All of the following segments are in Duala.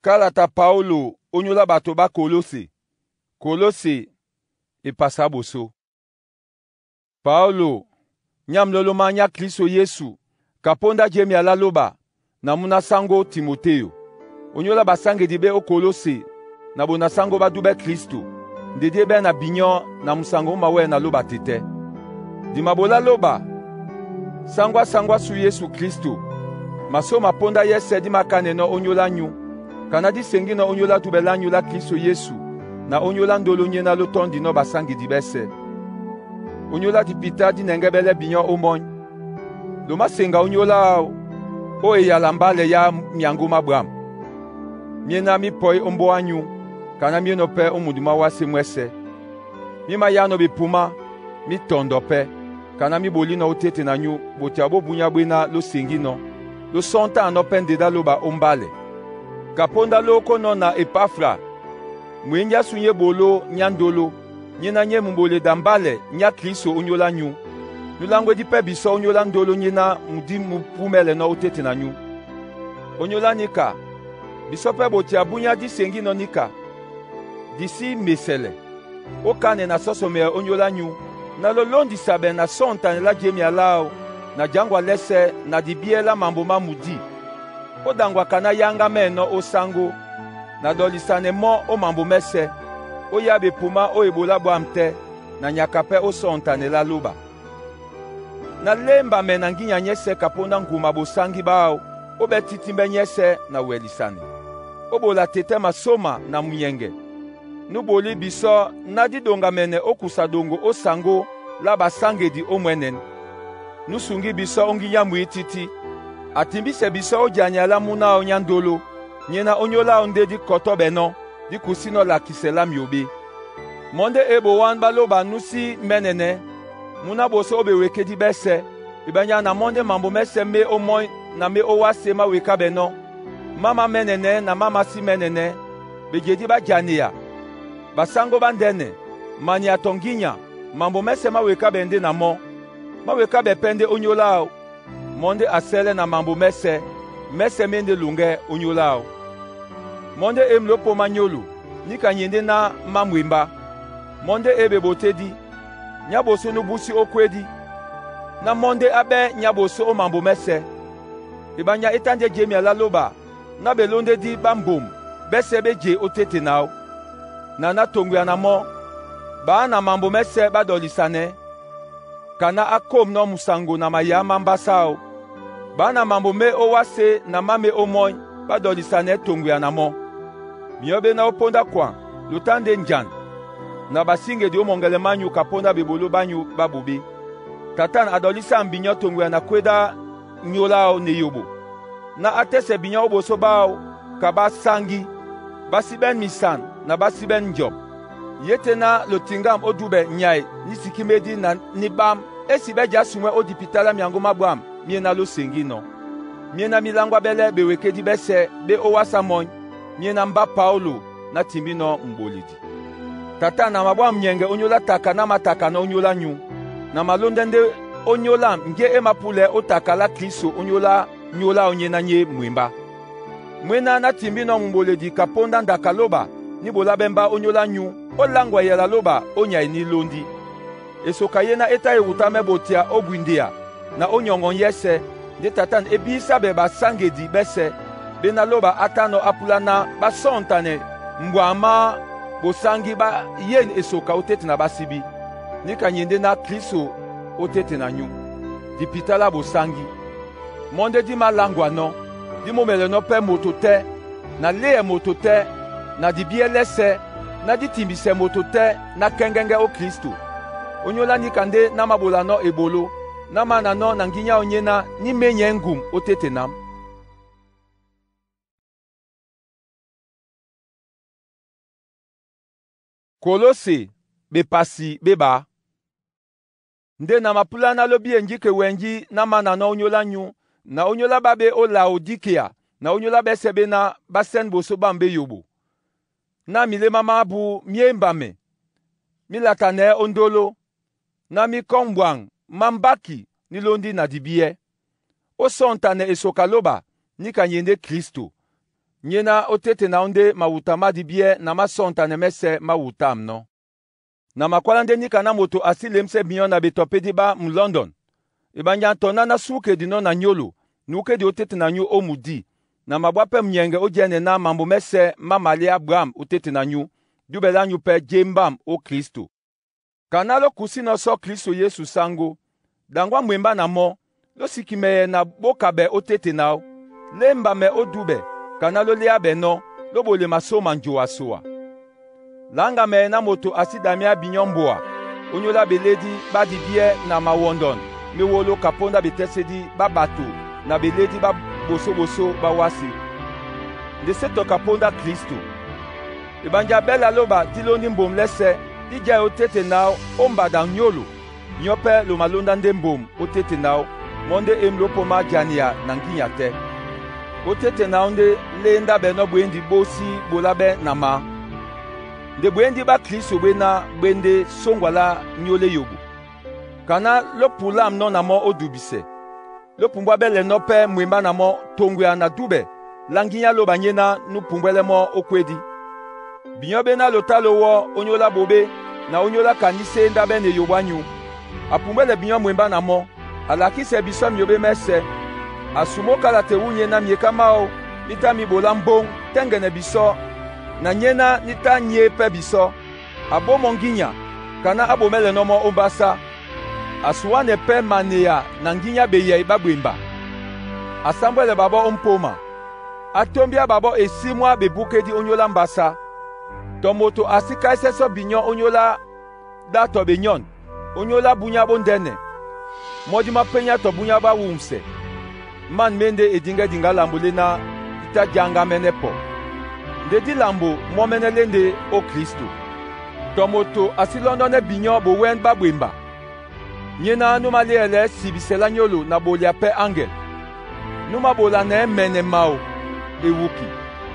Kalata Paolo ónyólá bato bá Kolose. Kolose epasa bosó. Paolo, nyamulolo ma nya Kristo Yesu, kaponda jemia la loba, na muna sango Timoteyo. Onyola basangedi be o Kolose na bona sango ba dubɛ Kristo, ndedi e bɛ na binyɔ na musango mu mawɛlɛ na loba tetɛ. Di mabola loba, sango a sango asu Yesu Kristo, maso maponda yɛsɛ di makanɛnɔ onyola nyu, kana di sengínɔ onyola dubɛ la nyu la Kristo Yesu na onyola ndolo nyena lo tɔndinɔ basangedi bɛsɛ. Onyola dipita dinɛngɛ bɛlɛ binyɔ ó mɔ́ny. Lo máseŋga onyola áō ó eyala mbálɛ yá myango má bwâm. Míena mí pɔí ó mbóa ányū, kana mí enɔ́ pɛ́ ó mundu má wásē mwɛ́sɛ̄. Mí mayánɔ́ bepumá, mí tɔndɔ pɛ́, kana mí bolínɔ́ ótéte na nyú botia bó bunya bwéná ló seŋgínɔ́, ló sɔ́ntánɔ́ pɛ́ ndedá lóba ó mbálɛ. Kaponda lókónɔ́ na Epafra, mwěnji asu nyé ɓoló nyá ndolo, nyéná nyé muboleda mbálɛ nyá Kristo ónyólá nyú. Núláŋgwedi pɛ́ bisɔ́ ónyólá ndolo nyéná mu dí mupúmɛlɛnɔ́ ótéte na nyú. Ónyólá níka, bisɔ́ pɛ́ botia búnyá dí seŋgínɔ́ níka, di sí mesɛlɛ, ó kánɛ na sɔsɔmeyɛ ónyólá nyú, ná ló lóndisa ɓɛ na sɔ́ŋtanɛ lá jemia láō na jǎŋgwa lɛ́sɛ̄ na dibíɛ́ lá mambo má mudi. Ó ɗaŋgwa kaná yáŋgámɛ́nɔ́ ó sáŋgó, na ɗɔlisanɛ mɔ́ ó mambo mɛ́sɛ̄, ó yá bepumá ó ebolá bwâm tɛ́, na nyaka pɛ́ ó sɔ́ŋtanɛ lá lóba. Na lémbamɛ na nginya nyɛ́sɛ̄ kapóndá nguma bosáŋgí báō ó ɓɛ́ títímbɛ́ nyɛ́sɛ̄ na wɛlisanɛ. Ó bola tetɛ́ masóma na munyɛŋgɛ. Nú bolí bisɔ́ ná dí ɗoŋgamɛnɛ ó kusa ɗoŋgo ó saŋgó lá basáŋgedi ó mwɛ́nɛn. Nú sungí bisɔ́ ó nginya mwǐtítí. A timbísɛ bisɔ́ ó jania lá múna áō nyá ndolo, nyéná ónyólá áō ndé dí kɔtɔ́ ɓɛnɔ́, dí kusínɔ́ lakisɛ lá myobé. Mɔ́ ndé e bowán ɓá lóba nú sí mɛ́nɛnɛ́, múna ɓosó ó bewekedi ɓɛ́sɛ̄, e ɓanya na mɔ́ ndé mambo mɛ́sɛ̄ mé ó mɔ́ny na mé ó wásē má weká ɓɛnɔ́, má mamɛ́nɛnɛ́ na má masímɛ́nɛnɛ́, bejedí ɓá janeya, basáŋgó ɓá ndɛ́nɛ, mania tɔ ŋgínya, mambo mɛ́sɛ̄ máweká ɓɛ ndé na mɔ́, máweká ɓɛ pɛ́ ndé ónyólá áō. Mɔ́ ndé a sɛ́lɛ́ na mambo mɛ́sɛ̄, mɛ́sɛ̄ mé ndé loŋgɛ́ ónyólá áō. Mɔ́ ndé e mlópō mányólo, níka nyee ndé ná má mwembá. Mɔ́ ndé e ɓebotédí, nyá ɓosó nú búsí ó kwédí, ná mɔ́ ndé á ɓɛ́ nyá ɓosó ó mambo mɛ́sɛ̄. E ɓanya é tá ndé jemia lá lóba ná belóndédí ɓá mbom ɓɛ́sɛ̄ ɓé je ótéte náó, na ná toŋgoya na mɔ́, ɓaá na mambo mɛ́sɛ̄ ɓá ɗɔlisanɛɛ́, kaná á kômnɔ́ musaŋgo na mayá má mbásá áō. Ɓaá na mambo mé ó wásē na má mé ó mɔ́ny ɓá ɗɔlisanɛɛ́ toŋgoya na mɔ́. Binyɔ́ ɓéná ó póndá kwaŋ lo tá ndé njan na basíŋgedi ó mɔŋgɛlɛ mányu kapóndá beboló bányu ɓá ɓobé. Tatan a ɗɔlísâ mbinyɔ́ toŋgoya na kwédá nyóla áō na eyoɓo, ná á tɛ́sɛ binyɔ́ ó ɓosó ɓáō ka ɓá sáŋgí, ɓá síɓɛ́n misan na ɓá síɓɛ́n njɔm. Yé tɛ́ ná lo tiŋgâm ó dúbɛ nyay ní sikimédí na ní ɓám é si ɓɛ́ já sumwɛ́ ó dipita lá myaŋgó má ɓwâm míená ló seŋgínɔ́. Míená mí láŋgwá ɓɛ́lɛ́ bewekedi ɓɛ́sɛ̄ ɓé ó wásē á mɔ́ny, míená mbá Paolo ná timbínɔ́ muboledi. Tata na mabwá munyɛŋgɛ ónyólá taka ná mātakanɔ́ ónyólá nyú, na malóndɛ́ ndé ónyólám njé e mapúlɛɛ́ ó taka lá Kristo ónyólá nyóla áō nyéná nyé mwembá. Mwéná ná timbínɔ́ muboledi kapóndá ndaka lóba ní bolá ɓɛ́ mbá ónyólá nyú ó láŋgwa eyala lóba ó nyay ní lóndí. Esoka yéná é tá ewutámɛ́ botia ó bwindea na ó nyɔŋɔ nyɛ́sɛ̄, ndé Tatan é bísá ɓɛ basáŋgedi ɓɛ́sɛ̄, ɓéná lóba á tánɔ́ á púlá ná ɓá sɔ́ŋtanɛ mbwaŋ má bosáŋgí ɓá yên esoka ótéte na ɓásíbí. Níka nyee ndé ná Kristo ótéte na nyú, dipitá lá bosáŋgí. Mɔ́ ndé dí māláŋgwanɔ́, dí mómɛlɛnɔ́ pɛ́ moto tɛ́, na léɛ moto tɛ́, na dibíɛ́ lɛ́sɛ̄, ná dí timbisɛ moto tɛ́ ná kɛ́ŋgɛ́ŋgɛ́ ó Kristo. Ónyólá níka ndé ná māɓolanɔ́ eboló, ná mánanɔ́ na ŋgínya áō nyéná ní ményɛɛ́ ŋgum ótéte nám. Kolose bepasi bé ɓaá. Ndé na mapúláná ló bíenjí ke wɛnjí ná mánanɔ́ ónyólá nyú, na ónyólá ɓá ɓé ó Laodíkéa na ónyólá ɓɛ́sɛ̄ ɓéná ɓá sɛ́n ɓosó ɓâm bé yoɓo. Ná milémá mábū mí émbamɛ, mí latanɛɛ́ ó ndóló, ná mí kɔ́ mbwaŋ má mbáki ní lóndí na dibíɛ́. Ó sɔ́ŋtanɛ esoka lóba, níka nyee ndé Kristo. Nyéná ó tete na ó ndé mawuta má dibíɛ́ na másɔ́ŋtanɛ mɛ́sɛ̄ má wutáamnɔ́. Na makwála ndé níka ná moto a sí lemsɛ́ binyɔ́ na betɔpédi ɓá mu Lɔndɔn. Ebanjã tɔ ná násúkedinɔ́ na nyólo nuúkédi ó tete na nyú ó mudí, na mabwá pɛ́ munyɛŋgɛ ó jɛ́nɛ ná mambo mɛ́sɛ̄ má maliá bwâm ó tete na nyú, dúbɛ lányu pɛ́ jé mbám ó Klisto. Kaná ló kusínɔ́ sɔ Kliso Yesu sáŋgó. Ɗaŋgwa mwembá na mɔ́, ló sikimɛyɛ na bókabɛ ó tete náw. Lé mbamɛ ó dúbɛ, kaná ló léábɛnɔ́, ló ɓole masó ma njoa-soa. Laŋgamɛyɛ ná moto a sí damíá binyɔ́ mbua ónyólá belédi ɓá dibíɛ́ na mawɔndɔn mé wóló kapóndá betɛ́sédi ɓá bato na belédi ɓá bosó-ɓosó ɓá wásē. Nde sé tɔ kapóndá Klisto. Ebanjá bɛ́lɛ a lóba dí lóndí mbom lɛ́sɛ̄, dí jɛ́ ó tete náw ó mbada nyólo, binyɔ́ pɛ́ lo malóndá ndé mbom ó tete náw, mɔ́ ndé e mlópomá jania na ŋgínya tɛ́. Ó tete náw ndé léndábɛnɔ́ bwěndi ɓósí ɓoláɓɛ́ na mǎ. Nde bwěndi ɓá Kliso ɓwéná bwé ndé sóŋgwa lá nyólé yobo. Kaná ló pulámnɔ́ na mɔ́ ó dubisɛ. Ló pumbwábɛ́lɛnɔ́ pɛ́ mwembá na mɔ́ toŋgoya na dúbɛ lá ŋgínya lóba nyéná nú pumbwɛ́lɛ́ mɔ́ ó kwédí. Binyɔ́ ɓéná lotá lowɔ́ ónyólá ɓoɓé na ónyólá kaníséndábɛ́ na eyobo ányू. A pumbwɛ́lɛ binyɔ́ mwembá na mɔ́, a lakísɛ bisɔ́ myobé mɛ́sɛ̄. A sumó kala te wu nyéná myeká máō mí tá mí ɓolá mbóŋ tɛ́ŋgɛnɛ bisɔ́ na nyéná ní tá nyé pɛ́ bisɔ́. A bó mɔ́ ŋgínya, kaná á ɓomɛ́lɛnɔ́ mɔ́ ómbásá. A suwánɛ pɛ́ maneya na ŋgínya beyɛy ɓá ɓwemba. A sámbwɛlɛ ɓaɓɔ́ ó mpóma. A tómbiá ɓaɓɔ́ esí mwá ɓebúkédí ónyólá mbásá. Tɔ moto a sí káísɛ́ sɔ́ binyɔ́ ónyólá ɗá tɔ benyɔ́n, ónyólá bunyá bóndɛ́nɛ, mɔ́ dí mápényá tɔ búnyá ɓá wumsɛ. Mân mé ndé e diŋgɛ́ diŋgá lambo léná dí tá jáŋgámɛ́nɛ́ pɔ. Nde dí lambo mɔ́mɛ́nɛ́ lé ndé ó Klisto. Tɔ moto a sí lɔ́ndɔ́nɛ́ binyɔ́ bowɛ́n ɓá ɓwemba. Nyéná nú maléɛlɛɛ́ sibisɛ lá nyólo na ɓolea pɛ́ áŋgɛl. Nú māɓolanɛɛ́ mɛnɛ mawo ewuki.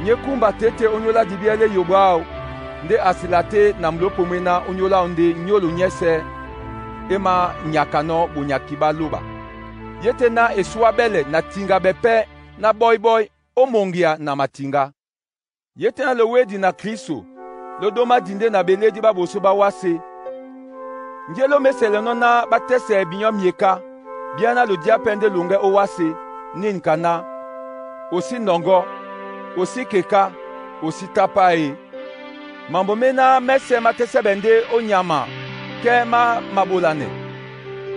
Nyé kúmba tete ónyólá dibíɛ́ lé eyoɓo áō, ndé a sila té na mlópo mwéná ónyólá áō ndé nyólo nyɛ́sɛ̄ é mányakanɔ́ bonyaki ɓá lóba. Yé tɛ́ ná e súábɛ́lɛ na tiŋgabɛ pɛ́ ná ɓɔ́í-ɓɔ́í ó moŋgia na matiŋgá. Yé tɛ́ ná lowédi na Kliso, ló dómá dindé na belédi ɓá ɓosó ɓá wásē. Njé ló mésɛlɛnɔ́ ná ɓá tɛ́sɛɛ binyɔ́ myeká, bíáná lodiá pɛ́ ndé loŋgɛ́ ó wásē, nîn kaná, o sí nɔŋgɔ́, o sí keká, o sí tápá e. Mambo méná mɛ́sɛ̄ má tɛ́sɛ́bɛ ndé ó nyama kɛ́ má maɓolanɛ.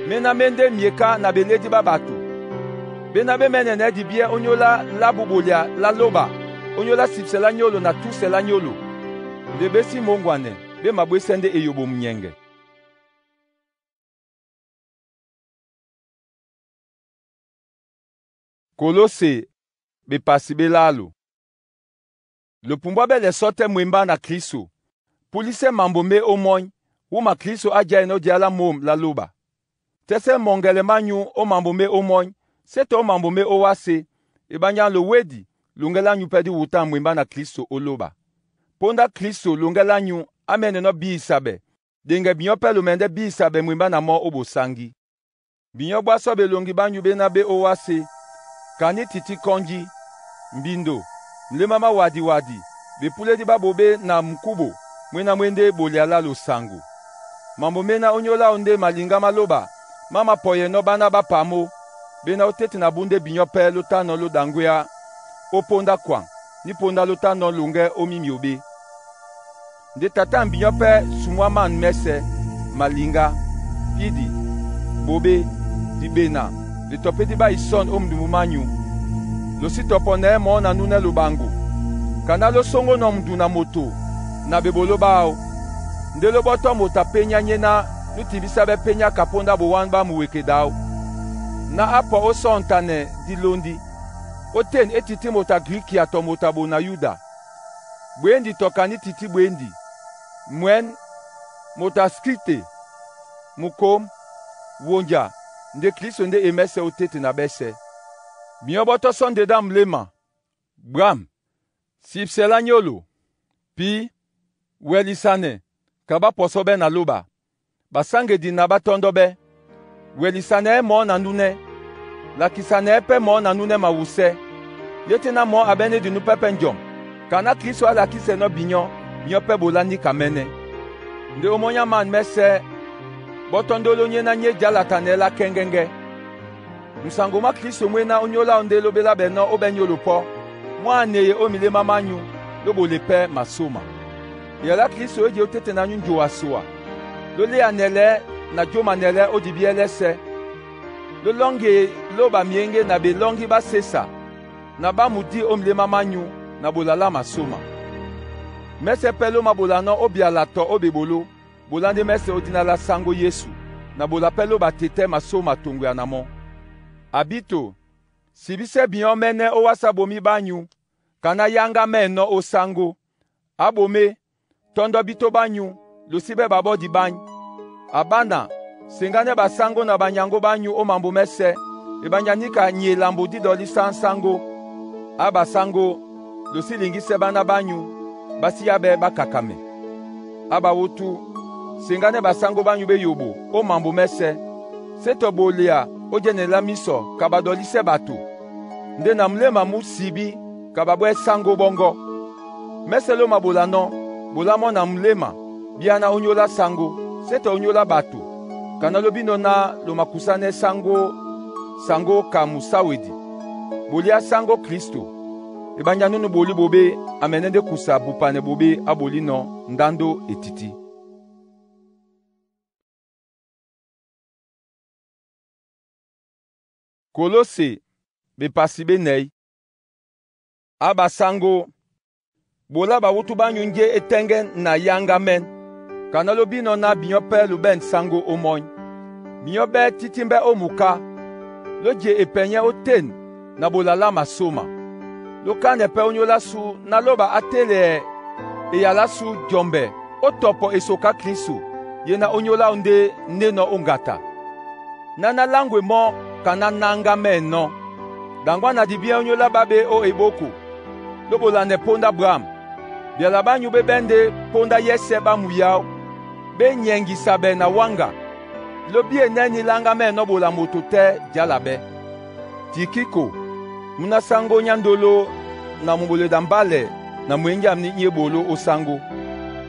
Méná mé ndé myeká na belédi ɓá ɓato. Béná ɓé mɛ́nɛnɛɛ́ dibíɛ́ ónyólá lábu ɓolea lá lóba, ónyólá sibisɛ lá nyólo na túsɛ lá nyólo. Nde ɓé sí mǒŋgwanɛ, ɓé mabwésɛ́ ndé eyoɓo munyɛŋgɛ. Kolose bepasi ɓé lálo. Lopumbwábɛ́lɛ sɔ́ tɛ́ mwembá na Kliso, púlisɛ́ mambo mé ómɔ́ny, wúma Kliso á jɛ́ɛnɔ́ diá lá môm lá lóba. Tɛ́sɛ́ mɔŋgɛlɛ mányū ó mambo mé ómɔ́ny, sé tɔ ó mambo mé ó wásē, ebanjã lowédi, loŋgɛ́ lányu pɛ́ dí wutáa mwembá na Kliso ó lóba. Póndá Kliso loŋgɛ́ lányu á mɛ́nɛnɔ́ bísabɛ, ɗeŋgɛ binyɔ́ pɛ́ lomɛndɛ́ bísabɛ mwembá na mɔ́ ó bosáŋgí. Binyɔ́ bwá sɔ́ beloŋgi bányu béná ɓé ó wásē, kaní tití kɔ́njí, mbindo, mlémá má wadiwadi, bepúlédi ɓá ɓoɓé na mukúbo mwéná mwé ndé ɓolea lá losaŋgo. Mambo méná ónyólá áō ndé maliŋgá má lóba má mapɔyɛnɔ́ ɓána ɓá pamó, ɓéná ó tete na bú ndé binyɔ́ pɛ́ ló tánɔ̄ ló ɗaŋgwéá ó póndá kwaŋ, ní póndá ló tánɔ̄ loŋgɛ́ ó mí myobé. Nde tatáŋ binyɔ́ pɛ́ sumwá mân mɛ́sɛ̄, maliŋgá, pídi, ɓoɓé, diɓena, betɔpédi ɓá isɔ̂n ó mudumbu mányu. Lo sí tɔ pɔnɛɛ́ mɔɔ́ na núnɛ́ loɓaŋgo, kaná ló sóŋgónɔ̄ mudun na moto na beboló báō. Ndé ló ɓɔ́tɔ́ moto a pényá nyéná nú tibísábɛ́ pényá kapóndá bowán ɓá muweke ɗáw, ná á pɔ ó sɔ́ŋtanɛ dílóndí. Ó ten é tití moto a Grikia tɔ moto a bo na Yuda, bwěndi tɔ kaní tití bwěndi, mwɛ̌n, moto a Skite, mukôm, wonja, nde Kliso ndé e mɛ́sɛ̄ ó tete na ɓɛ́sɛ̄. Binyɔ́ ɓɔ́tɔ́ sɔ́ ndedá muléma, bwâm, sibisɛ lá nyólo, pí, wɛlisanɛ, ka ɓá pɔsɔ́bɛ́ na lóba, basáŋgedi na ɓá tɔ́ndɔ́bɛ́. Wɛlisanɛɛ́ mɔɔ́ na núnɛ́, lakisanɛɛ́ pɛ́ mɔɔ́ na núnɛ́ mawusɛ́. Ye te na mɔ abɛne dinu pɛpɛ njɔm, kana Klisu alakisɛ nɔ binyɔ́, binyɔ́ pɛ́ bola níka mɛ́nɛ́. Nde ó mɔ́ nyá man mɛ́sɛ̄ bɔ́ tɔ́ndolo nyé ná nyé jalatanɛ lá kɛ́ŋgɛ́ŋgɛ́. Musango mwá Klisu mwé ná ónyólá ondé ló bélá bɛnɔ́ ó bɛ́ nyólo pɔ́, mwá aneye ó milémá mányu, ló bole pɛ́ masóma. Eyala Klisu e je ó tete na nyú njoa soa, ló léanɛlɛɛ́ na jómanɛlɛɛ́ ó dibíɛ́ lɛ́sɛ̄, ló lɔ́ŋgi ló bamyéŋgé na belɔ́ŋgí bá sésá na ɓá mudí ó milémá mányu na bola lá masóma. Mɛ́sɛ̄ pɛ́ ló mabolanɔ́ ó byala tɔ ó beboló, bolá ndé mɛ́sɛ̄ ó dina lá sáŋgó Yesu, na bola pɛ́ ló batetɛ́ masóma toŋgoyana mɔ́. Abíto, sibísɛ binyɔ́ mɛ́nɛ́ ó wásá bomí bányu, kaná yáŋgá mɛ̌nɔ́ ó sáŋgó. Á bomé, tɔ́ndɔ́ bíto bányu, losí ɓɛ́ ɓaɓɔ́di ɓány. A bána, seŋgánɛ́ basáŋgó na banyaŋgó bányu ó mambo mɛ́sɛ̄, ebanjá níka nye lambo dídɔ dí sáŋ-sáŋgó. Á basáŋgó, losí liŋgísɛ báná bányu, bá síá ɓɛ́ ɓá kakamɛ. Á bawútú, seŋgánɛ́ basáŋgó bányu béyoɓo ó mambo mɛ́sɛ̄, sé tɔ bolea ó jɛ́nɛ lá mísɔ ka ɓadɔlísɛ́ bato, ndé na muléma mú sibí ka ɓaɓwɛ́ sáŋgó ɓɔ́ŋgɔ́. Mɛ́sɛ̄ ló mabolanɔ́, bolá mɔ́ na muléma, bíáná ónyólá sáŋgó, sé tɔ ónyólá bato, kaná ló bínɔ̄ ná lo makusánɛ́ sáŋgó saŋgó ka musáwedi. Bolíá sáŋgó Klisto. Ebanjá núnú bolí bobé, a mɛnɛ́ ndé kusa bupanɛ bobé á bolínɔ̄ ndándó e tití. Kolose bepasi benɛy. A basáŋgó, bolá bawútú bányu njé etɛ́ŋgɛ́ na yáŋgá mɛ́n, kaná ló bínɔ̄ ná binyɔ́ pɛ́ lobɛ̂n sáŋgó ó mɔ́ny. Binyɔ́ ɓɛ́ títímbɛ́ ó muká, ló je epɛnyɛ́ ótên na bola lá masóma. Ló kánɛ pɛ́ ónyólá sú ná lóba á télɛɛ eyalá sú jɔmbɛ ó tɔpɔ esoka Klisu ye ná ónyólá ondé nénɔ̄ ó ŋgata. Ná ná láŋgwe mɔ́ kaná náŋgá mɛ̌nɔ́. Ɗaŋgwa na dibíɛ́ ónyólá ɓáɓé ó ebóko, ló bolanɛ póndá bwâm. Byala bányu ɓé ɓɛ́ ndé póndá yɛ́sɛ̄ ɓá muyáó, ɓé nyɛŋgisa ɓɛ na wáŋga, ló bí enɛ́ni láŋgá mɛ̌nɔ́ bola moto tɛ́ jǎla ɓɛ́. Tikíko, múná sáŋgó nyándolo na muboleda mbálɛ na mwěnjam ní nyé ɓoló ó sáŋgó.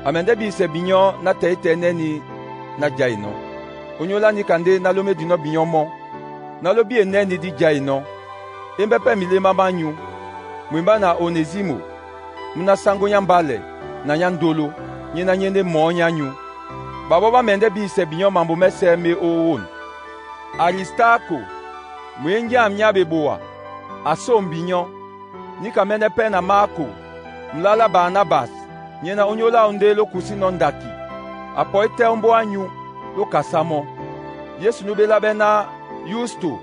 A mɛndɛ́ bíisɛ binyɔ́ ná tɛ̌ytɛ̌ nɛ́ni ná jaenɔ́. Ónyólá níka ndé ná ló médinɔ́ binyɔ́ mɔ́, ná ló bí enɛ́ni dí jaenɔ́. Émbɛ́ pɛ́ milémá mányu, mwembá na Onesimo, múná sáŋgó nyá mbálɛ na nyándolo, nyé ná nyé ndé mɔɔ́ nyányu. Ɓaɓɔ́ ɓá mɛndɛ́ bíisɛ binyɔ́ mambo mɛ́sɛ̄ mé ó wôn. Aristaako, mwěnjam nyá ɓeboa, a sôm binyɔ́. Níka mɛ́nɛ́ pɛ́ na Maako, mulalá Barnabas, nyé ná ónyólá ondé ló kusínɔ̄ ndaki, a pɔí tɛ́ ó mbóa ányu, ló kasá mɔ́. Yesu nú bélá ɓɛ́ ná Yusto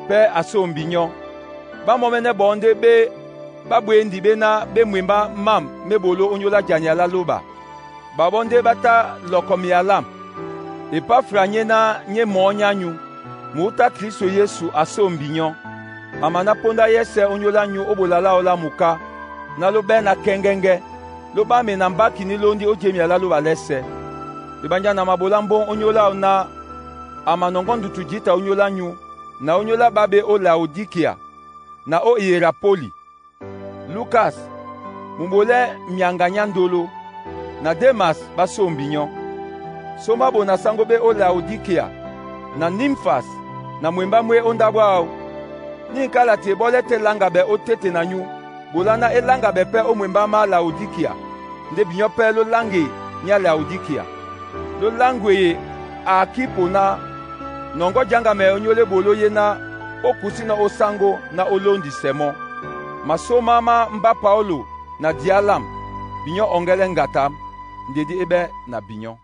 pɛ́ a sôm binyɔ́. Ɓá mɔ́mɛ́nɛ́ ɓɔɔ́ ndé ɓé ɓá ɓwěndi ɓé ná ɓé mwembá mám mé ɓoló ónyólá jania lá lóba. Ɓaɓɔ́ ndé ɓá tá lɔkɔ myalam. Epafra nyé ná nyé mɔɔ́ nyányu, muútá Klisu Yesu a sôm binyɔ́. A maná póndá yɛ́sɛ̄ ónyólá ányू ó ɓola láō lá muká, ná ló ɓɛ́ na kɛ́ŋgɛ́ŋgɛ́, ló ɓáme na mbáki ní lóndí ó jemia lá lóba lɛ́sɛ̄. Ebanjá na mabolá mbóŋ ónyólá áō ná a manɔŋgɔ́ ndutu jǐta ónyólá ányú na ónyólá ɓáɓé ó Laodíkia na ó Ierapoli. Lukas, mubolɛ́ myaŋga nyándolo, na Demas ɓá sôm binyɔ́. Sómbá bona sáŋgó ɓé ó Laodíkia, na Nimfas na mwembá mwé ó ndáɓo áō. Ní ŋkálati e ɓɔ́lɛ́ tɛ́ láŋga ɓɛ ó tete na nyú, bolá ná é láŋga ɓɛ pɛ́ ó mwembá má Laodíkia, ndé binyɔ́ pɛ́ ló láŋge nyá Laodíkia. Ló láŋgweye Akipo ná nɔŋgɔ́ jaŋgamɛ ónyólá eboló yé ná ó kusínɔ́ ó sáŋgó ná ó lóndisɛ mɔ́. Masómá má mbá Paólo na diyá lâm, binyɔ́ ɔŋgɛ́lɛ́ ŋgatǎ, ndedí é ɓɛ́ na binyɔ́.